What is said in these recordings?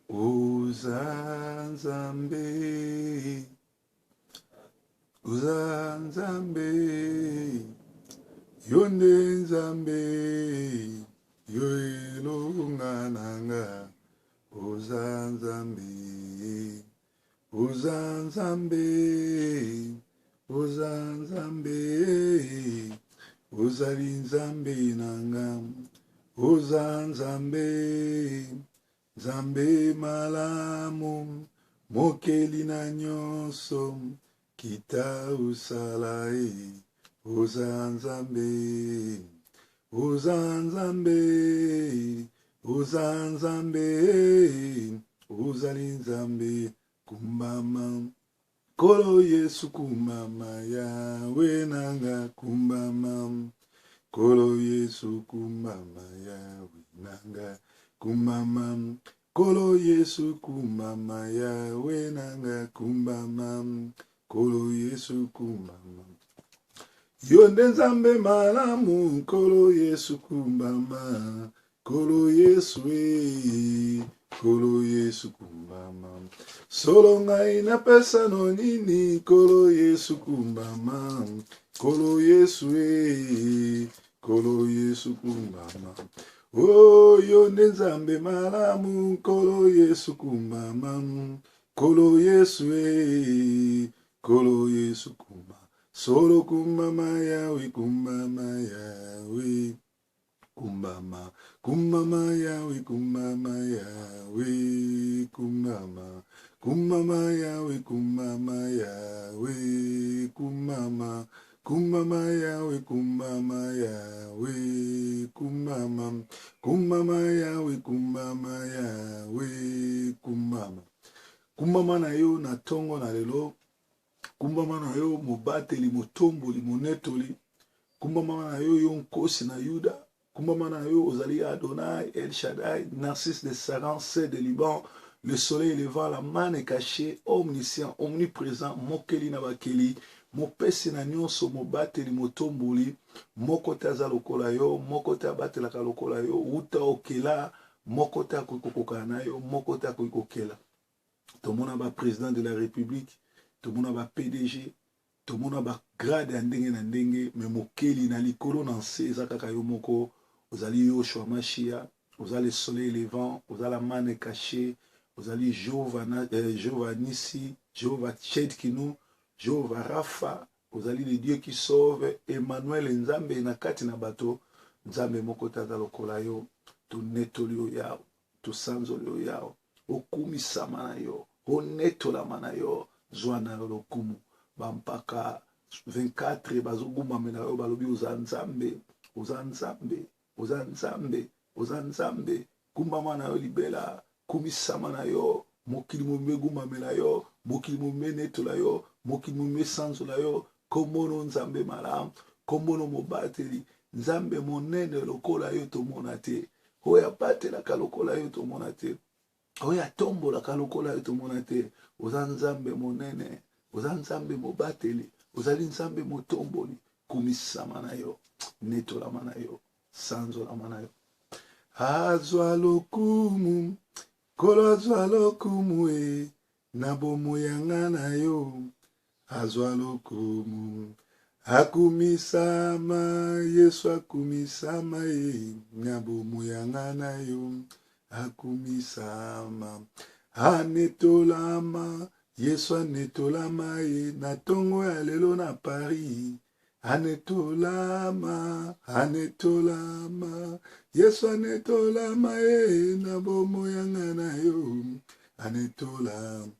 Oza Nzambe, oza Nzambe, yo nde Nzambe, yo elonga na nga. Oza Nzambe, oza Nzambe, oza Nzambe, ozali Nzambe na nga. Oza Nzambe, Nzambe malamu, mokeli na nyonso, kita osala e, oza Nzambe, oza Nzambe, oza Nzambe, ozali Nzambe, kumbama. Nkolo Yesu kumbama, Yawe nanga kumbama. Nkolo Yesu kumbama, Yawe nanga kumbama. Nkolo Yesu kumbama, Yawe nanga kumbama. Nkolo Yesu kumbama. Yo nde Nzambe malamu, Nkolo Yesu kumbama. Nkolo Yesu e, Nkolo Yesu kumbama. Solo ngai napesa no nini, Nkolo Yesu kumbama. Nkolo Yesu e, Nkolo Yesu kumbama. O yo nde Nzambe malamu, Nkolo Yesu kumbama. Nkolo Yesu e, Nkolo Yesu kumba. Solo kumbama Yawe, kumbama Yawe. Kumbama, kumbama Yawe, kumbama Yawe, kumbama, kumbama Yawe, kumbama Yawe, kumbama, kumbama Yawe, kumbama Yawe, kumbama, kumbama Yawe, kumbama Yawe, kumbama. Kumbama na yo na tongo na lelo, kumbama na yo mobateli, motomboli, monetoli, kumbama na yo yo nkosi na Yuda, kumbama na yo ozali Adonai, El Shaddai, Narcisse de Saran, Cèdre de Liban, le soleil levant, la manne cachée, omniscient, omniprésent, mokeli na bakeli, mopesi na nyonso, mobateli, motomboli, moko te aza lokola yo, moko te abatelaka lokola yo, wuta okela, moko te akoki kokokana na yo, moko te akoki kokela. Tomona ba président de la République, tomona ba PDG, tomona ba grade ya ndenge na ndenge, mais mokeli na likolo na nse eza kaka yo moko. Ozali Yoshua Mashia, oza le soleil levant, oza la manne cachée, ozali Jehovah, Jehovah Nissi, Jehovah Tchedkinu, Jehovah Rapha, ozali le Dieu qui sauve, Emmanuel Nzambe na kati na bato, Nzambe moko te aza lokola yo. Tonetoli yo Yawe, tosanzoli yo Yawe, okumisama na yo, onetolama na yo, zwa na yo lokumu. Bampaka 24 bazogumbamela yo, balobi oza Nzambe, oza Nzambe, oza Nzambe, oza Nzambe, kumbama na yo libela, kumisama na yo, mokili mobimba egumbamela yo, mokili mobimba enetola yo, mokili mobimba esanzola yo. Kombono Nzambe malamu, kombono mobateli, Nzambe monene lokola yo tomona te, oyo abatelaka lokola yo tomona te, oyo atombolaka lokola yo tomona te. Oza Nzambe monene, oza Nzambe mobateli, ozali Nzambe motomboli. Kumisama na yo, netolama na yo, sanzolama na yo. Azwa lokumu, Nkolo azwa lokumu e, na bomoi ya nga na yo. Azwa lokumu, akumisama, Yesu akumisama e, na bomoi ya nga na yo. Akumisama, anetolama, Yesu anetolama e, na tongo ya lelo na Paris. Anetolama, anetolama, Yesu anetolama e, na bomoi ya nga na yo. Anetolama,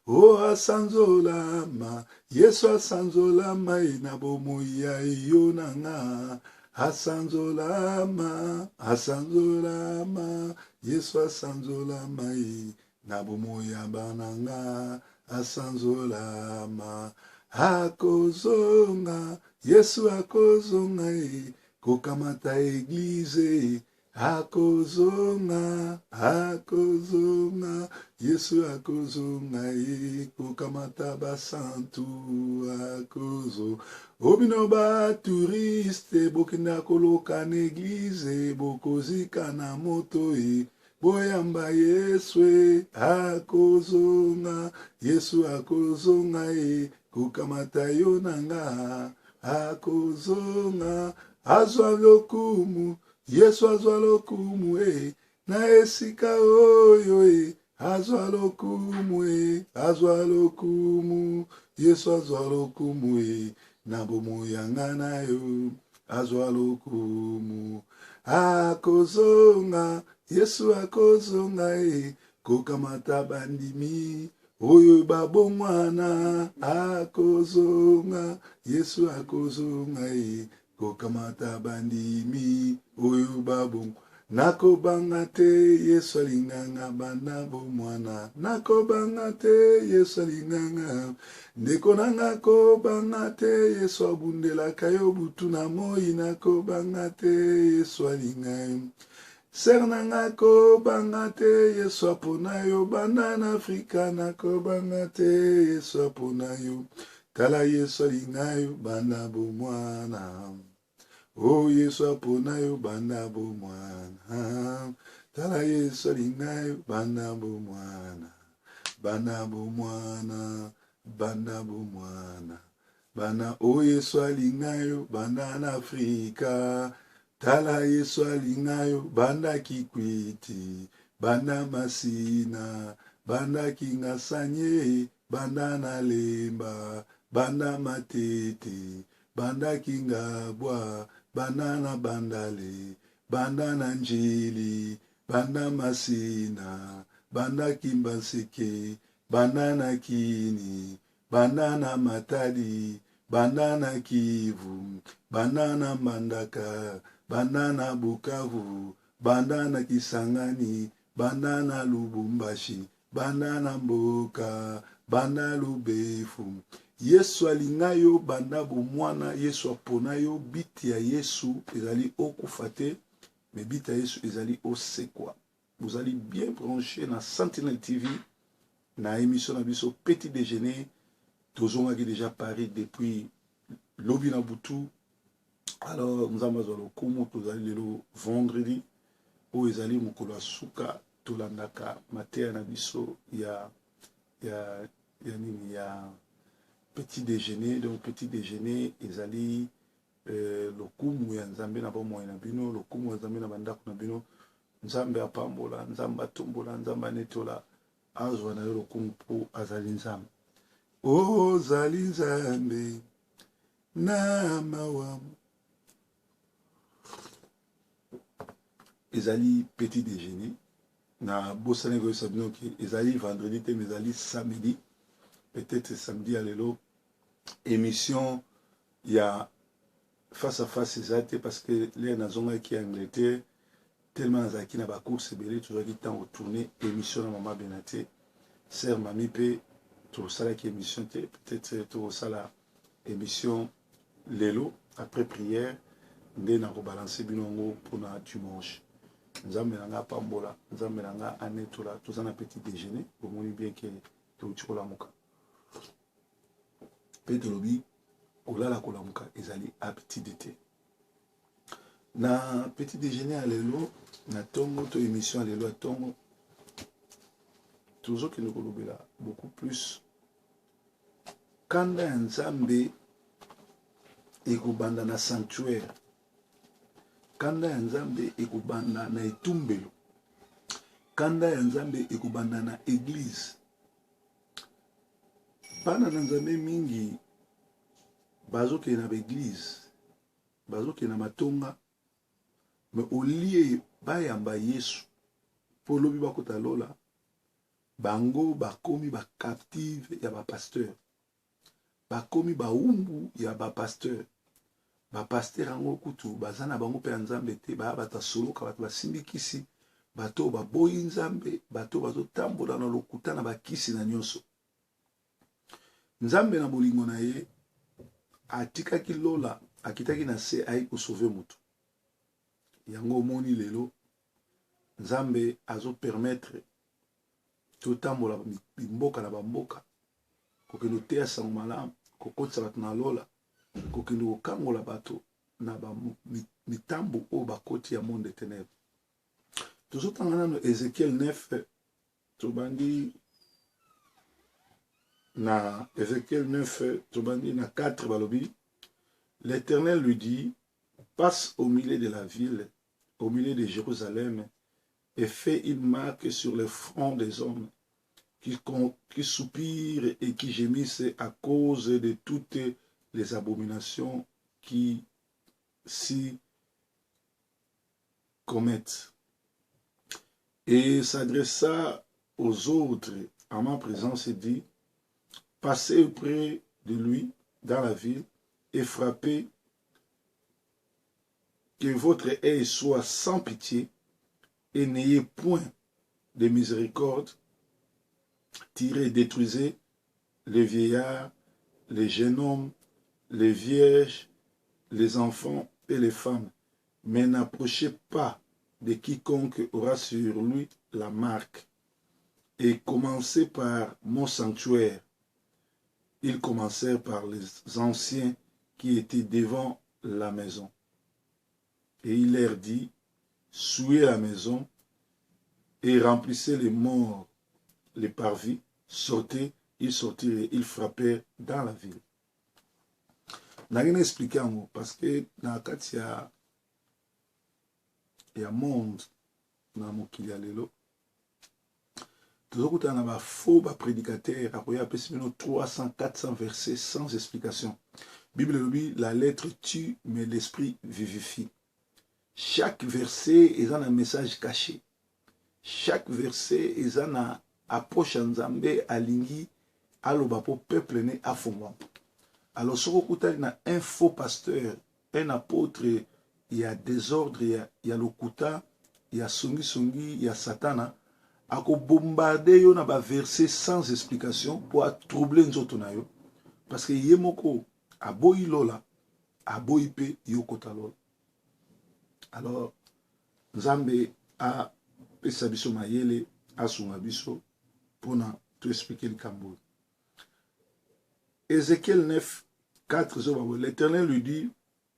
o asanzolama, Yesu asanzolama e, na bomoi ya yo na nga. Asanzolama, asanzolama, Yesu asanzolama e, na bomoi ya bana nga. Asanzolama, akozonga, Yesu akozonga e, kokamata eglize. Akozonga, akozonga, Yesu akozonga e, kokamata basantu. Akozo obino ba touriste, bokenda koloka na eglize, bokozika na moto e. Boyamba Yesu e, akozonga, Yesu akozonga e, kokamata yo na nga, akozonga, azwa lokumu, Yesu azwa lokumu e, na esika oyo e, azwa lokumu e, azwa lokumu, Yesu azwa lokumu e, na bomoi ya nga na yo, azwa lokumu. Akozonga, Yesu akozonga e, kokamata bandimi oyo babongwana. Akozonga, Yesu akozonga e, kokamata bandimi oyo babongwana. Nakobanga te, Yesu alinganga banda bomwana. Nakobanga te, Yesu alinganga. Ndeko na nga kobanga te, Yesu abundelaka yo butu na moi. Nakobanga te, Yesu alinga yo. Sœur na nga kobanga te, Yesu apona yo banda na Afrika. Nakobanga te, Yesu apona yo. Tala Yesu alinga yo banda bomwana. O Yesu apona yo banda bomwana. Tala Yesu alinga yo banda bomwana. Banda bomwana, banda bomwana. Bana o Yesu alinga yo banda na Afrika. Tala Yesu alinga yo banda Kikwiti, banda Masina, banda Kingasanye, banda na Lemba, banda Matete, banda Kingabwa, banda na Bandale, banda na Njili, banda Masina, banda Kimbanseke, banda na Kini, banda na Matadi, banda na Kivu, banda na Mbandaka, banda na Bukavu, banda na Kisangani, banda na Lubumbashi, banda na mboka, banda Lubefu. Yesu alinga yo banda bomwana, Yesu apona yo. Biti ya Yesu ezali okufa te, mais biti ya Yesu ezali osekwa. Bozali bien branché na Sentinelle TV na émission na biso Petit Déjeuner. Tozongaki déjà Paris depuis lobi na butu. Alors Nzambe azwa lokumu, tozali lelo vendredi oyo ezali mokolo ya suka tolandaka mateya na biso ya ya ya nini ya petit déjeuner. Donc petit déjeuner ezali lokumu ya Nzambe na bomoi na bino, lokumu ya Nzambe na bandako na bino. Nzambe apambola, Nzambe atombola, Nzambe anetola, azwa na yo lokumu mpo azali Nzambe. Ozali Nzambe na mawa. Ezali petit déjeuner. Na bosani koyebisa bino ke ezali vendredi te, mais ezali samedi. Peut-être samedi ya lelo émission ya face à face eza te, parce que l'heure nazongaki Angleterre, tellement nazalaki na bacourse ebele, tozwaki ntango tourner émission na mama Bena te, sœur Mami mpe tosalaki émission te. Peut-être tokosala émission lelo après prière, nde nakobalanse bino yango mpona dimanche. Nzambe na nga apambola, Nzambe na nga anetola. Toza na petit déjeuner, bomoni bien ke touti kolamuka mpe tolobi kolala kolamuka ezali habitude te. Na petit déjeuner ya lelo na ntongo to émission ya lelo ya ntongo, tozokende kolobela beaucoup plus kanda ya Nzambe ekobanda na sanctuaire, kanda ya Nzambe ekobanda na etumbelo, kanda ya Nzambe ekobanda na église. Bana na Nzambe mingi bazokende na baeglise, bazokende na matonga, mais au lieu bayamba Yesu mpo lobi bakota lola, bango bakomi bacaptive ya bapasteur, bakomi baumbu ya bapasteur. Bapasteur yango kutu baza na bango mpe ya Nzambe te, baya bato asoloka, bato basimbi kisi, bato baboyi Nzambe, bato bazotambola na lokuta na bakisi na nyonso. Nzambe na bolingo na ye atikaki lola, akitaki na se, ayi kosauve motu. Yango omoni lelo Nzambe azopermettre totambola mboka na bamboka, kokende koteya sango malamu, kokotisa bato na lola, kokende kokangola bato na mitambo oyo bakoti ya monde ténèbre. Tozotanga nano Ezekiel 9, tobandi na Ezekiel 9, tobandi na 4, balobi L'Éternel lui dit, passe au milieu de la ville, au milieu de Jérusalem, et fais une marque sur le front des hommes qui, qui soupirent et qui gémissent à cause de toutes les abominations qui s'y commettent. Et s'adressa aux autres en ma présence et dit, passez auprès de lui dans la ville et frappez que votre œil soit sans pitié et n'ayez point de miséricorde. Tirez, détruisez les vieillards, les jeunes hommes, les vierges, les enfants et les femmes. Mais n'approchez pas de quiconque aura sur lui la marque. Et commencez par mon sanctuaire. Ils commencèrent par les anciens qui étaient devant la maison. Et il leur dit, souillez la maison et remplissez les morts, les parvis, sortez, ils sortirent et ils frappèrent dans la ville. Nangi na expliquer yango parce que na kati ya ya monde na mokili ya lelo tozokutana na ba faux ba prédicateur akoya apesi bino 300 400 versets sans explication. Bible elobi la lettre tue mais l'esprit vivifie. Chaque verset eza na message caché. Chaque verset eza na approche ya Nzambe alingi aloba po peuple ne afongwama. Alors soki okutani na un faux pasteur, un apôtre ya desordre ya, ya lokuta ya songisongi ya satana akobombarde yo na ba verset sans explication po atrouble nzoto na yo parce que ye moko aboyi lola aboyi pe yo kota lola. Alors Nzambe apesa biso mayele asunga biso pona to expliquer likambo oyo. Ezekiel 9 4 ezoba boye, l'Éternel lui dit,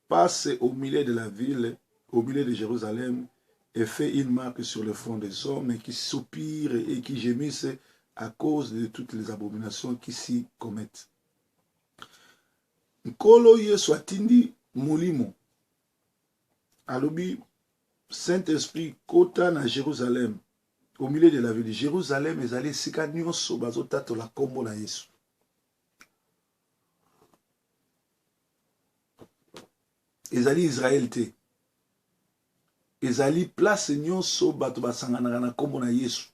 passe au milieu de la ville, au milieu de Jérusalem, et fais une marque sur le front des hommes qui soupirent et qui gémissent à cause de toutes les abominations qui s'y commettent. Nkolo Yesu atindi molimo alobi Saint-Esprit kota na Jérusalem au milieu de la ville. Jérusalem ezali esika nyonso bazotatola nkombo na Yesu. Ezali Israël te, ezali place nyonso bato basanganaka na nkombo na Yesu,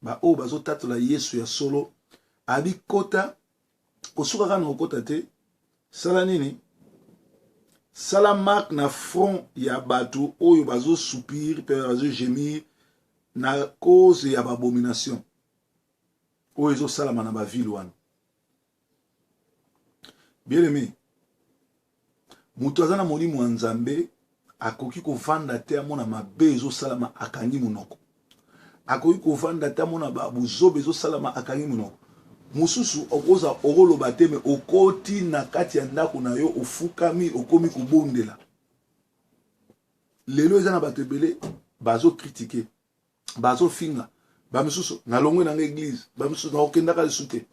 baoyo bazotatola Yesu ya solo. Abi kota, kosuka kaka na kokota te, sala nini? Sala marque na front ya bato oyo bazosoupir mpe bazogémir na cause ya babomination oyo ezosalama na bavile wana. Bien aimé, moto aza na molimo ya Nzambe akoki kovanda te amona mabe ezosalama akangi monoko. Akoki kovanda te amona buzoba ezosalama akangi monoko. Mosusu okoza okoloba te me okoti na kati ya ndako na yo ofukami okomi kobondela. Lelo eza na bato ebele bazokritike, bazofinga, bamisusu nalongwe nanga eglise, bamisusu nakokendaka lisusu te.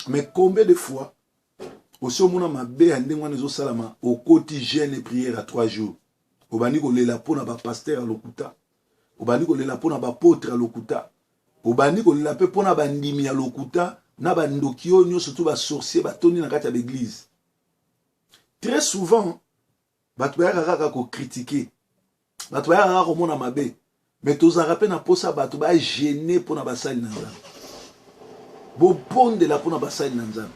Mais combien de fois osi omona mabe ya ndenge wana ezosalama, okoti jeûne et prière ya 3 jours, obandi kolela mpo na bapasteur ya lokuta, obandi kolela mpo na bapotre ya lokuta, obandi kolela mpe mpo na bandimi ya lokuta na bandoki oyo nyonso tu basorcier batondi na kati ya baeglise. Très souvent bato bayaka kaka kokritike, bato bayaka kaka komona mabe, me tozalaka mpe na mposa bato bagene mpo na basali na Nzambe. Bobondela mpo na basali na Nzambe.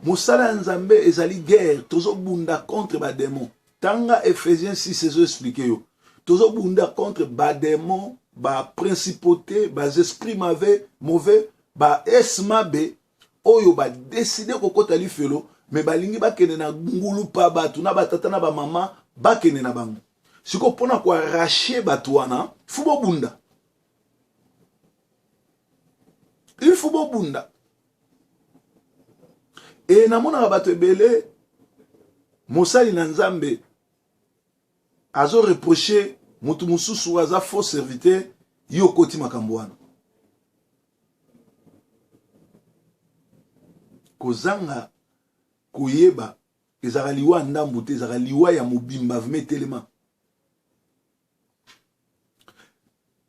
Mosala ya Nzambe ezali guerre, tozobunda contre bademon. Tanga Ephésiens 6 ezo expliquer yo. Tozobunda contre bademon, ba principauté, ba esprits mauvais, mauvais, ba es mabe oyo ba décider kokota lifelo, mais balingi bakende na ngulu pa bato na batata na bamama bakende na bango. Sikoyo mpona koarrache bato wana, fu bobunda. Il faut bobunda. E namonaka bato ebele mosali na Nzambe azo reprocher Moto mosusu aza faux serviteur, yo okoti makambo wana. Kozanga koyeba ezalaka liwa ya ndambu te, ezalaka liwa ya mobimba vraimen etelema.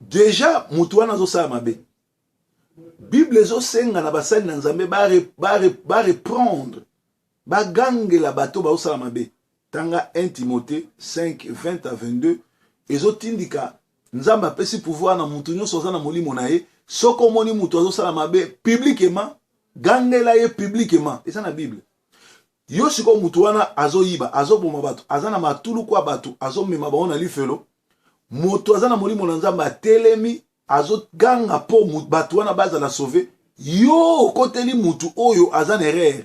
Deja moto wana azosala mabe. Bible ezosenga na basali na Nzambe ba reprendre, bagangela bato bazosala mabe. Tanga 1 Timothée 5 20 à 22 ezotindika Nzambe apesi pouvoir na moto nyonso aza na molimo na ye. Soki omoni moto azosala mabe publiquement, gangela ye publiquement. Eza na Bible. Yo sikoyo moto wana azoyiba, azoboma bato, aza na matuluku ya bato, azomema bango na lifelo. Moto aza na molimo na Nzambe atelemi, azoganga mpo bato wana bazala sauve. Yo okoteli moto oyo aza na erreur.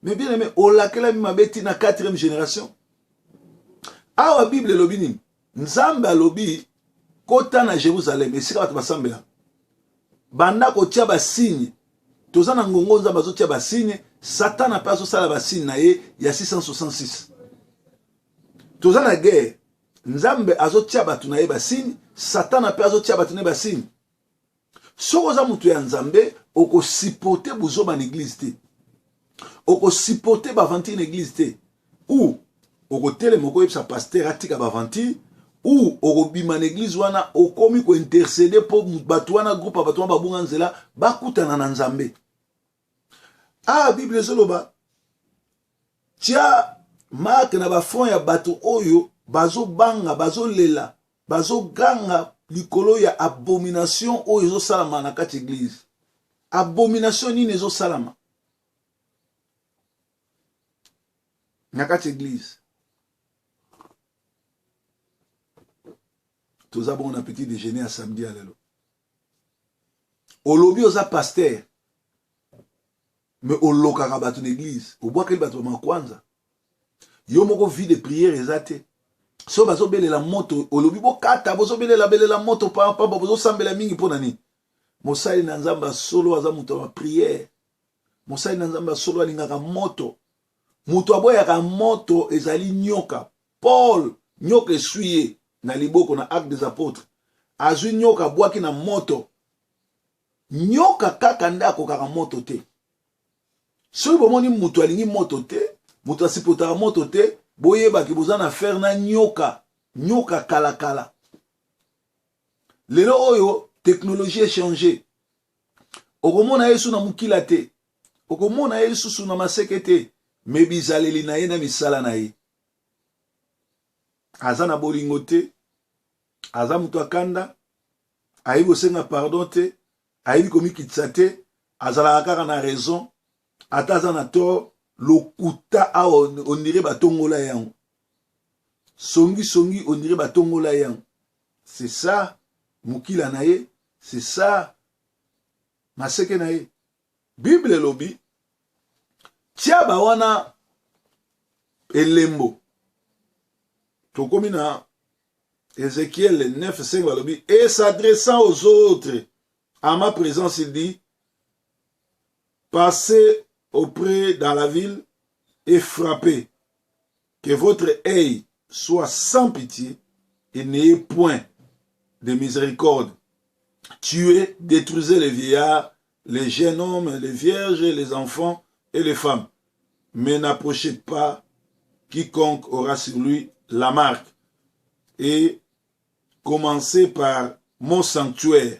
Mais bien aimé, olakelami mabe ti na 4e génération. Awa Bible elobi nini? Nzambe alobi kota na Jérusalem, esika bato basambelaka. Banda kotia ba signe. Toza na ngongo Nzambe azotia ba signe, Satana pe azosala ba signe na ye ya 666. Toza na guerre. Nzambe azotia bato na ye ba signe, Satana pe azotia bato na ye ba signe. Soki oza moto ya Nzambe, okosupporte buzoba na eglise te. Okosupporte ba aventure na eglise te. Ou okotelema okoyebisa pasteur atika ba aventure, ou okobima na eglise wana okomi ko interceder po bato wana, groupe ya bato wana babunga nzela bakutana na Nzambe. Ah, Bible ezoloba tia marque na ba front ya bato oyo bazobanga, bazolela, bazoganga likolo ya abomination oyo ezosalama na kati eglise. Abomination nini ezosalama na kati eglise? Toza bongo na petit déjeuner ya samedi ya lelo. Olobi oza pasteur, mais olokaka bato na eglise, obwakeli bato ba makwanza. Yo moko vie de prière eza te. So bazobelela moto, olobi bokata, bozobelela belela moto pamba pamba, bozosambela mingi mpo na nini? Mosali na Nzambe ya solo aza moto ya prière. Mosali na Nzambe ya solo alingaka moto. Moto aboyaka moto ezali nyoka. Paul, nyoka eswi ye na liboko na Actes des Apôtres. Azwi nyoka abwaki na moto. Nyoka kaka nde akokaka moto te. Soki bomoni moto alingi moto te, moto asipotaka moto te, boyebaki boza na affaire na nyoka, nyoka kala kala. Lelo oyo technologie echange. Okomona ye lisusu na mokila te, okomona ye lisusu na maseke te, me bizaleli na ye na misala na ye. Aza na bolingo te, aza moto ya kanda, ayebi kosenga pardon te, ayebi komikitisa te, azalaka kaka na raison, ata aza na tort, lokuta awa ondire batongola ye yango, songi songi ondire batongola ye yango. C'est ça mokila na ye, c'est ça maseke na ye. Bible elobi tia ba wana elembo. Tokomi na Ézéchiel 9, 5 balobi, et s'adressant aux autres à ma présence, il dit, passez auprès dans la ville et frappez, que votre œil soit sans pitié et n'ayez point de miséricorde. Tuez, détruisez les vieillards, les jeunes hommes, les vierges, les enfants et les femmes. Mais n'approchez pas quiconque aura sur lui la marque. Et commencez par mon sanctuaire.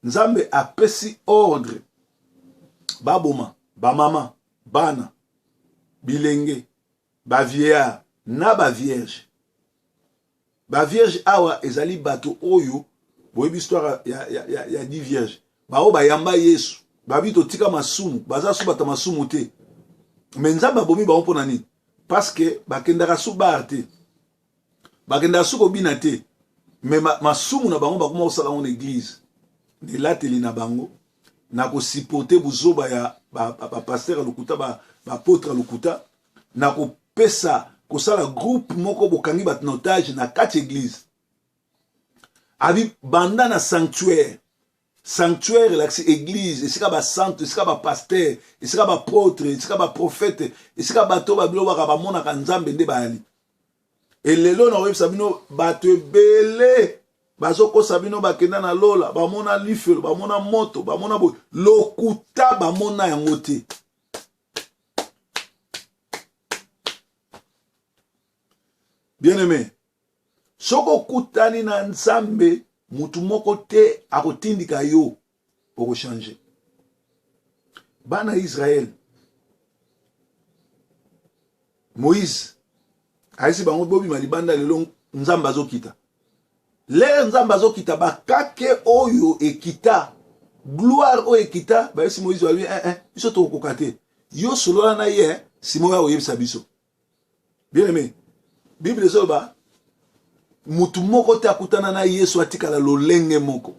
Nzambe apesi ordre baboma bamama, bana, bilenge, ba vieillard na ba vierge. Ba vierge awa ezali bato oyo boyebi histoire ya, ya, ya, ya di vierge, baoyo bayamba Yesu, babi totika masumu, baza su bato masumu te, me Nzambe abomi bango mpo na nini? Parce que bakendaka su bar te, bakendaka su kobina te, me masumu na bango bakoma kosala yango na eglise, na elateli na bango, na kosupporte buzoba ya bapasteur ba, ba ya lokuta, bapotre ba ya lokuta, na kopesa kosala groupe moko bokangi bato na otage na kati eglise. Abi banda na sanctuaire. Sanctuaire elakisi eglise, esika basantu, esika bapasteur, esika bapotre, esika baprofete, esika bato babilobaka bamonaka Nzambe nde bayali. E lelo nakoyebisa bino bato ebele bazokosa bino bakenda na lola, bamona lifelo, bamona moto, bamona boye, lokuta bamona yango te. Bien aimé, soki okutani na Nzambe, mutu moko te akotindika yo okochange. Bana Israël, Moïse ayesi bango bobima libanda lelo Nzambe azokita. Lere Nzambe azokita bakake oyo ekita gloire oyo ekita bayesi Moïse balobi eh, eh, biso tokokoka te yo solola na ye sima oyo akoyebisa biso. Bien aimé, Bible ezoloba mutu moko te akutana na Yesu atikala lolenge moko.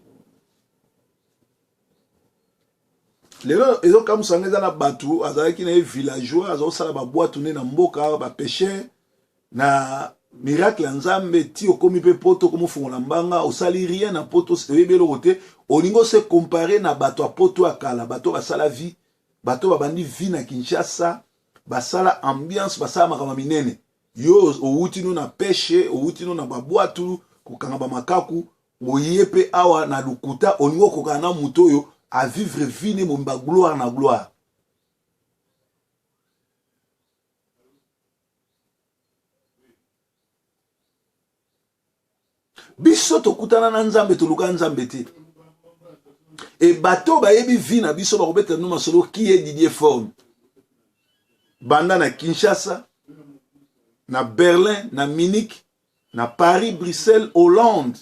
Lelo ezokamwisa nga eza na bato azalaki na ye villageois azosala babwatu nde na mboka bapêcheur na miracle ya Nzambe ti okomi mpe poto okomofungola mbanga osali rien na poto oyebi eloko te olingi ose compare na bato ya poto ya kala bato basala vie bato babandi vie na Kinshasa basala ambiance basala makambo minene yo owuti no na peshe owuti no na babwatu kokanga bamakaku oye mpe awa na lokuta olingi okokana na moto oyo avivre vie ne mobimba gloire na gloire biso tokutana na nzambe toluka nzambe te e bato bayebi vie na biso bakobeta bino masolo qui est Didier Forme banda na Kinshasa na Berlin na Munich na Paris Bruxelles Hollande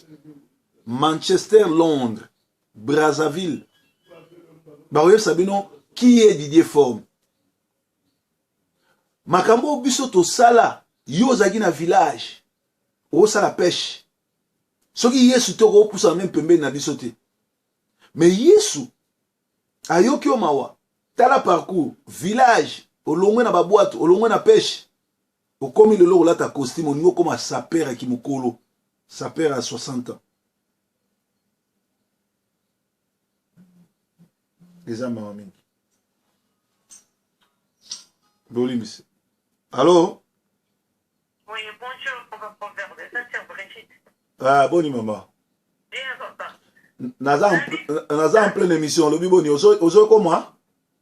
Manchester Londres Brazzaville bakoyebisa bino qui est Didier Forme makambo oyo biso tosala yo ozalaki na village okosala peshe soki yesu te okopusana meme pembeni na biso te me yesu ayoki yo mawa tala parcours village olongwe na babwato olongwe na peshe okomi lelo kolata costume olingi okoma saper ya kimokolo saper ya 60 ans eza mawa mingi bolimbisi allo Oui, bonjour, papa Proverbe. Ça, c'est Brigitte. Ah, boni mama. Bien, papa. Naza en, naza en pleine émission. Olobi boni, ozo ozo koma?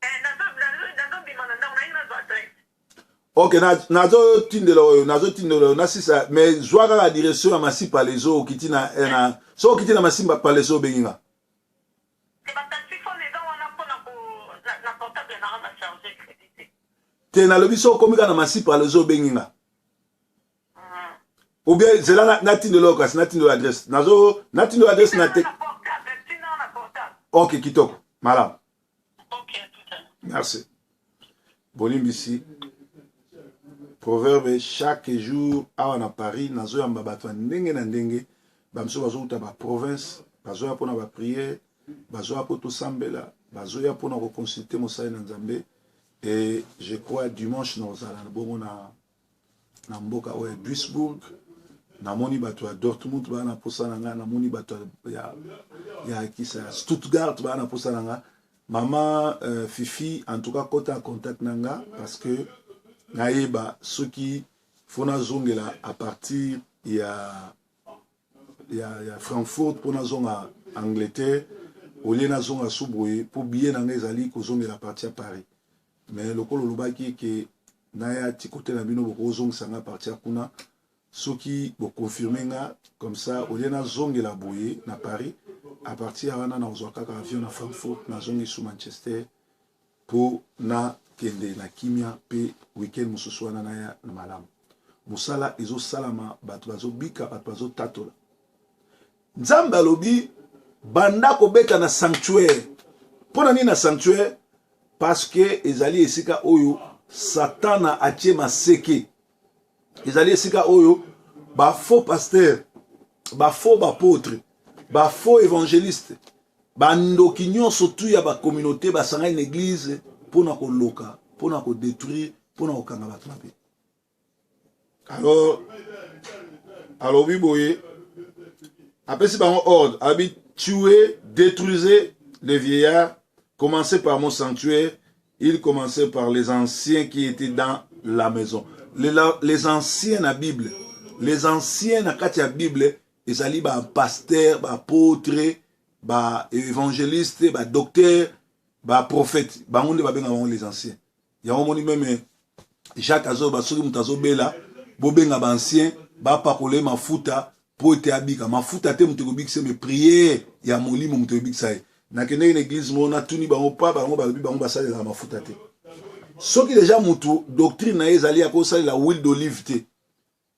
Eh, nazo nazo nazo bima na ndako, nazo adresse. Ok, na nazo tindela oyo, nazo tindela oyo, nasisa, mais zwa kaka direction ya Masipa lezo okiti na eh, na so okiti na Masimba palezo obengi nga. Te nalobi so okomi kaka na Masipa lezo obengi nga. Ou bien zela natindela oyo kasi natindela adresse. Nazo natindela adresse na te. Ok, kitoko. Malamu. Merci. Bolimbisi. Proverbe chaque jour awa na Paris nazoyamba bato ya ndenge na ndenge bamosusu bazowuta ba province bazoya mpona ba prière bazoya mpo tosambela bazoya mpona koconsulte mosali na Nzambe et je crois dimanche nakozala bongo na na mboka oyo ya Duisburg namoni bato ya Dortmund baa na posa na nga namoni bato ya, ya kisa ya Stuttgart baa na posa na nga mama euh, Fifi en tout cas kota contact na nga parce que nayeba soki fo nazongela à partir ya ya, ya Frankfurt mpo nazonga Angleterre olie nazonga su boye mpo billet na ngai ezali kozongela à partir ya Paris mais lokola olobaki ke naya ti kote na bino bokozongisa nga partir ya kuna soki boconfirme nga comme ça olie nazongela boye na Paris à partir ya wana nakozwa kaka avion na Frankfurt nazongi su Manchester mpo nakende na kimia mpe weekend mosusu wana naya na malamu mosala ezosalama bato bazobika bato bazotatola nzambe alobi banda kobeta na sanctuaire mpo na nini na sanctuaire parce que ezali esika oyo satana atie maseke ezali esika oyo ba faux pasteur ba faux bapotre ba faux évangéliste bandoki nyonso tu ya bacommunauté basangani na église mpo na koloka mpo na kodétruire mpo na kokanga bato mabe alors alobi boye apesi bango ordre alobi tuer détruisez les vieillards commencez par mon sanctuaire il commençait par les anciens qui étaient dans la maison les, la, les anciens na bible Les anciens na kati ya Bible ezali ba pasteur, ba apôtre, ba évangéliste, ba docteur, ba prophète. Bango nde babenga bango les anciens. Yango omoni meme Jacques azoloba soki moto azobela bobenga ba ancien bapakola ye mafuta mpo ete abika. Mafuta te moto ekobikisa ye, mais prière ya molimo moto ekobikisa ye. Nakendeki na eglise moko natuni bango pa bango balobi bango basalelaka mafuta te. Soki deja motu doctrine na ye ezali ya kosalela huile d'olive te,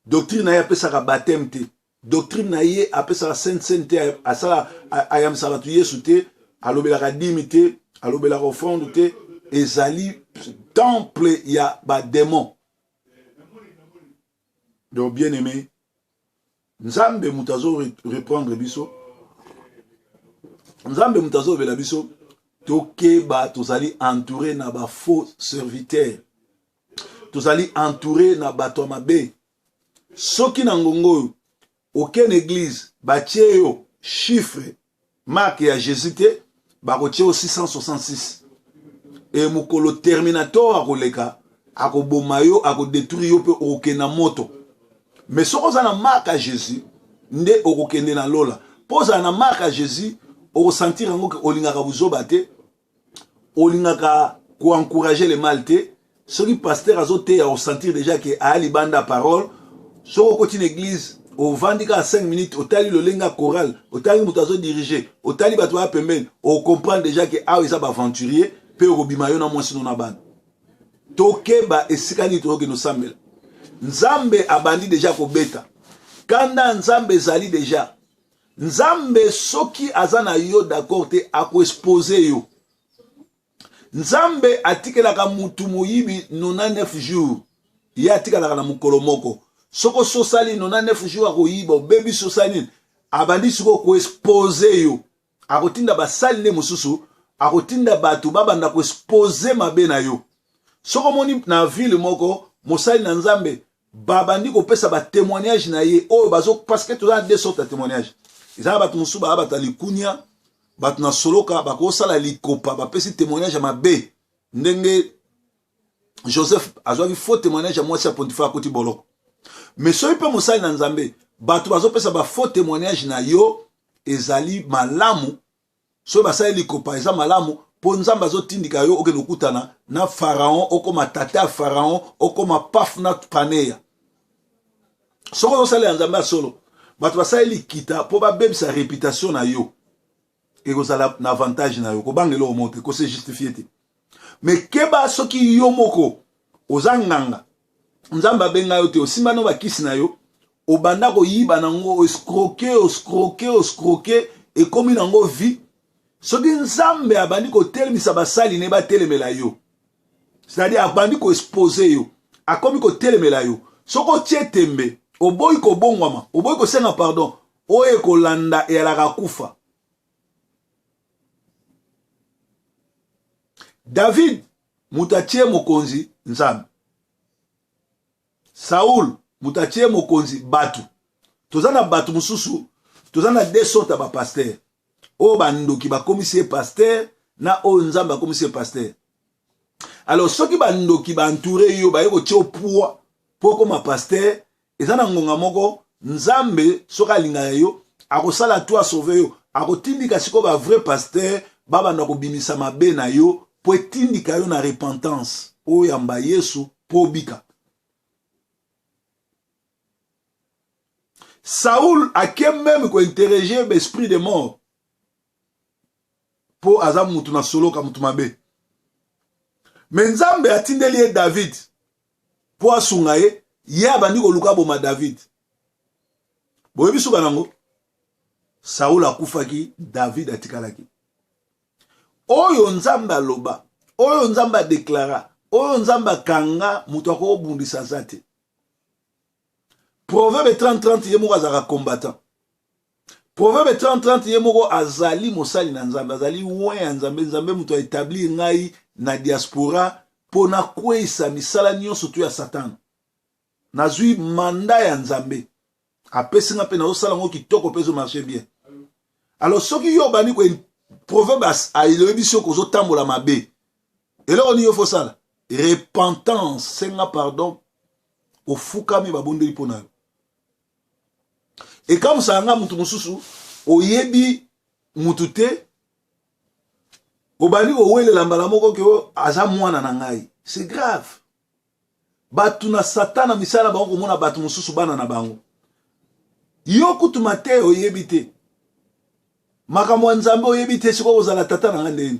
doctrine na ye apesaka baptême te, doctrine na ye apesaka sainte cène te, asala ayambisaka bato Yesu te, alobelaka dimi te, alobelaka offrande te, ezali temple ya ba demon. Donc bien aimé, Nzambe moto azo reprendre biso, Nzambe moto azolobela biso, tokeba, tozali entouré na ba faux serviteurs, tozali entouré na bato ya mabe. Soki na ngongo oyo oke na eglise batie yo chiffre marque ya Jésus te, bakotie yo 666 e mokolo terminator akoleka akoboma yo, akodetruire yo mpe okokende na moto. Mais soki oza na marque ya Jésus nde okokende na lola. Mpo ozala na marque ya Jésus, okosentir yango ke olingaka buzoba te, olingaka koencourager le mal te. Soki pasteur azoteya osentir déjà ke aya libanda parole. Soki okoti na église ovandi kaka 5 minutes, otali lolenge ya chorale, otali moto azodirige, otali bato baya pembeni, okomprendre déjà ke awa eza baaventurier mpe okobima yo na mwasi no na bana. Tokeba esika nini tokokende osambela. Nzambe abandi deja kobeta kanda, Nzambe ezali deja. Nzambe soki aza na yo d'accord te, akoexpose yo. Nzambe atikelaka mutu moyibi 99 jours, ye atikalaka na mokolo moko. Soki ososali 99 jours akoyiba, obebisi, osali nini, abandi sikoyo koexpose yo. Akotinda basali nde mosusu, akotinda bato babanda koexpose mabe na yo. Soki omoni na ville moko mosali na Nzambe babandi kopesa ba témoignage na ye oyo bazo, parce que toza na deux sortes ya témoignage. Eza na bato mosusu baya bato ya likunia, bato na soloka, bakosala likopa, bapesi témoignage ya mabe, ndenge Joseph azwaki faux témoignage ya mwasi ya Potiphar, akoti boloko. Mais soki mpe mosali na Nzambe bato bazopesa ba faux témoignage na yo, ezali malamu. Soki basali likopa eza malamu, mpo Nzambe azotindika yo okende kokutana na Pharaon, okoma tata ya Pharaon, okoma paf na paneya. Soki ozosalela Nzambe ya solo, bato basali likita mpo babebisa reputation na yo, ekozala na avantage na yo. Kobanga eloko moko te, kose justifie te. Me keba soki yo moko oza nganga, Nzambe abenga yo te, osimba no bakisi na yo, obanda koyiba nango, escroke, oscroke, oscroke, ekomi nango vie. Soki Nzambe abandi kotelemisa basali ne batelemela yo, c'est-à-dire abandi koexpose yo, akomi kotelemela yo, soki otie tembe, oboyi kobongwama, oboyi kosenga pardon, oyo ekolanda eyalaka kufa. David moto atie mokonzi Nzambe, Saul moto atie mokonzi bato. Toza na bato mosusu, toza na deux sortes ya bapasteur: oyo bandoki bakomisi ye pasteur, na oyo Nzambe akomisi ye pasteur. Alors soki bandoki baentoure yo, baye kotia poids mpo okoma pasteur, eza na ngonga moko Nzambe soki alingaka yo akosala to asauve yo, akotindika sikoyo ba vrai pasteur babanda kobimisa mabe na yo mpo etindika yo na repentance, oyamba Yesu mpo obika. Saul ake meme kointerroger baesprit de mort mpo aza mutu na soloka, mutu mabe. Me Nzambe atindeli ye David mpo asunga ye, ye abandi koluka aboma David. Boyebi suka nango, Saul akufaki, David atikalaki. Oyo Nzambe aloba, oyo Nzambe adeklara, oyo Nzambe akanga, moto akobundisa aza te. Proverbe 30-30, ye moko azalaka combattant. Proverbe 30-30, ye moko azali mosali na Nzambe, azali win ya Nzambe. Nzambe moto aetablir ngai na diaspora mpo nakweyisa misala nyonso to ya Satana. Nazwi manda ya Nzambe, apesi nga mpe nazosala yango kitoko mpe ezomarche bien. Alors soki yo obandi ko proverbe aloyebi soki ozotambola mabe, eloko nini yo fosala? Repentance, senga pardon, ofukami, babondeli mpo na yo. Ekamwisaka nga, mutu mosusu oyebi mutu te, obandi kowelela mbala moko ke aza mwana na ngai. C'est grave. Bato na Satana, misala bango komona bato mosusu bana na bango. Yo kutu mateya oyebi te, makambo ya Nzambe oyebi te, sikoyo kozala tata na nga ndeni?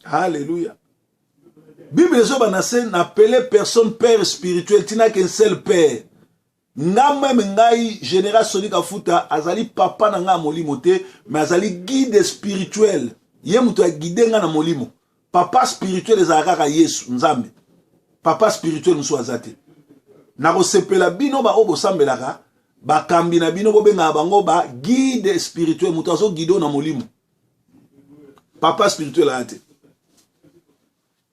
Halleluya! Bible ezoba na se n'appelez personne père spirituel, tina qu'un seul père. Nga meme, ngai Général Soni Kafuta azali papa na ngai ya molimo te, mais azali guide spirituel. Ye moto aguide ngai na molimo. Papa spirituel ezalaka kaka Yesu Nzambe. Papa spirituel mosusu aza te. Nakosepela bino baoyo bosambelaka, bakambi na bino bobengaka bango ba guide spirituel. Moto azoguide na molimo, papa spirituel aya te.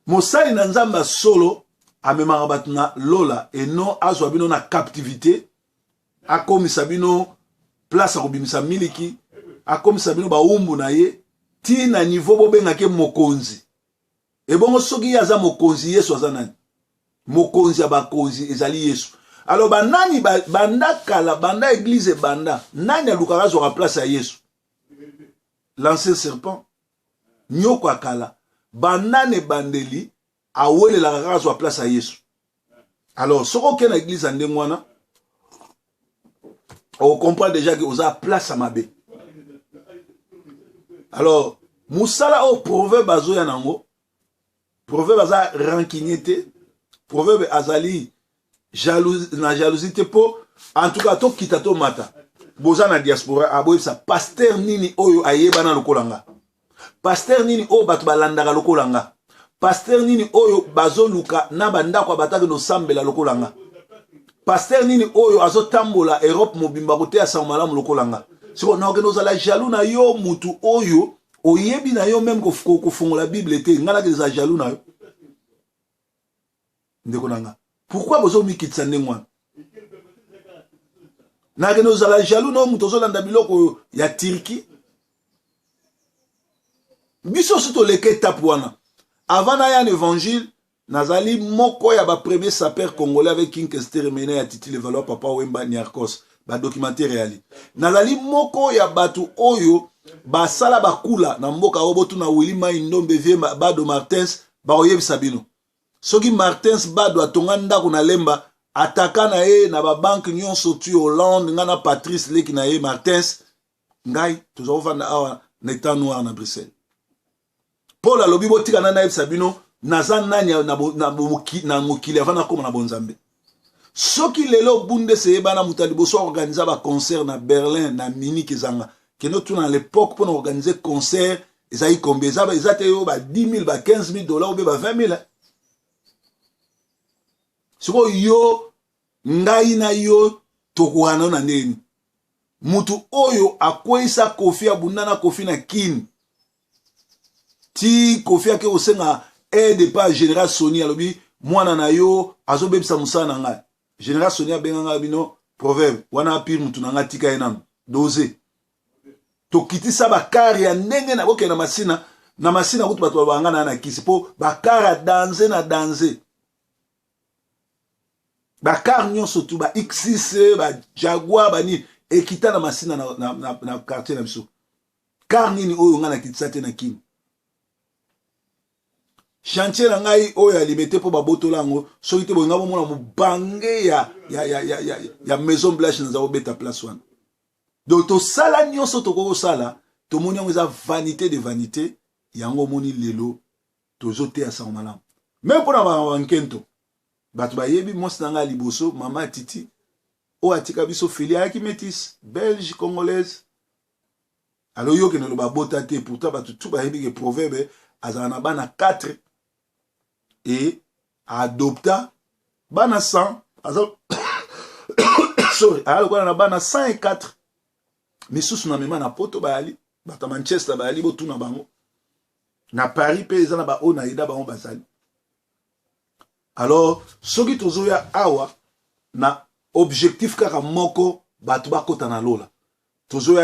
Mosali na Nzambe ya solo amemaka bato na lola, eno azwa bino na captivité, akomisa bino place ya kobimisa miliki, akomisa bino bawumbu na ye ti na niveau bobengaki mokonzi. Ebongo soki ye aza mokonzi, Yesu aza nani? Mokonzi ya bakonzi ezali Yesu. Alors banani banda kala, banda église ebanda, nani alukaka azwaka place ya Yesu? L'ancien serpent, nyoko ya kala, banda na ebandeli awelelaka kaka azwa place ya Yesu. Alors soki okei na église ya ndenge wana, ocomprendre déjà ke oza place ya mabe. Alors mosala oyo Proverbe azoya nango, Proverbe aza rancunier te, Proverbe azali na jalousie te. Mpo en tout cas tokita tomata, boza na diaspora, aboyebisa pasteur nini oyo ayebana lokola nga, pasteur nini oyo bato balandaka lokola nga, pasteur nini oyo bazoluka na bandako ya bato akende osambela lokola nga, pasteur nini oyo azotambola Europe mobimba koteya sango malamu lokola nga. Siko nakokende ozala jaloux na yo, mutu oyo oyebi na yo même kofongola Bible te, ngai nakende ozala jaloux na yo? Ndeko na nga, pourquoi bozomikitisa ndenge wana? Nakende ozala jaloux na yo, moto ozolanda biloko ya Turquie? Biso so toleka etape wana. Avant naya na évangile, nazali moko ya bapremier sapeur congolais avec King Kester Mene ya Titi Levaloi, Papa Wemba, Niarcos, badocumentaire eyali. Nazali moko ya bato oyo basala bakula na mboka oyo. Botuna Willi Mai Ndombe, vie Bado Martins, bakoyebisa bino. Soki Martins Bado atonga ndako na Lemba, ataka na ye na babanke nyonso tu Hollande. Ngai na Patrice, leki na ye Martins, ngai toza kovanda awa na Étang Noir na Bruxelles. Paul alobi, botika nani nayebisa bino naza nani na mokili avant nakóma na bonzambe. Soki lelo Bundes eyebana, moto ya liboso aorganiza baconcert na Berlin, na Munich, ezanga. Kende otuna na l'époque, mpona organiser concert ezali combien? Eza te yo ba 10 000, ba 15 000 dollars obe ba 20 000. Sikoyo yo, ngai na yo tokokana na ndeni? Mutu oyo akweyisa Kofi, abunda na Kofi na Kini ti Kofi ake kosenga aide pa Général Soni, alobi mwana na yo azobebisa mosala na ngai. Général Soni abenga ngai bino Proverbe wana apire mutu na ngai, tika ye nano dose. Tokitisa bacar ya ndenge na bokende na Masina. Na Masina kutu bato babanga na kisi mpo bacar ya danger na danger, bacar nyonso tu, ba X6, ba Jaguar, banini ekita na Masina, na quartier na biso. Car nini oyo ngai nakitisa te na Kini? Chantier na ngai oyo ya Limete, mpo babotola yango, soki te bolinga bomona mobange ya Maison Blanche naza kobeta place wana. Donc tosala nyonso tokoki kosala, tomoni yango eza vanité de vanité. Yango omoni lelo tozoteya sango malamu me mpona bankento. Bato bayebi mwasi na ngai ya liboso, mama Titi oyo atika biso, Feli, ayaki métis belge congolaise. Alo yokende loba bota te, pourtant bato tu bayebi ke Proverbe azala na bana 4 et adopta bana 100. Aza, sorry, aya lokola na bana 104 misusu na mema na Poto. Bayali bato ya Manchester, bayali, botuna bango na Paris mpe eza na baoyo na yeda bango bazali. Alors soki tozoya awa na objectif kaka moko, bato bakota na lola, tozoya.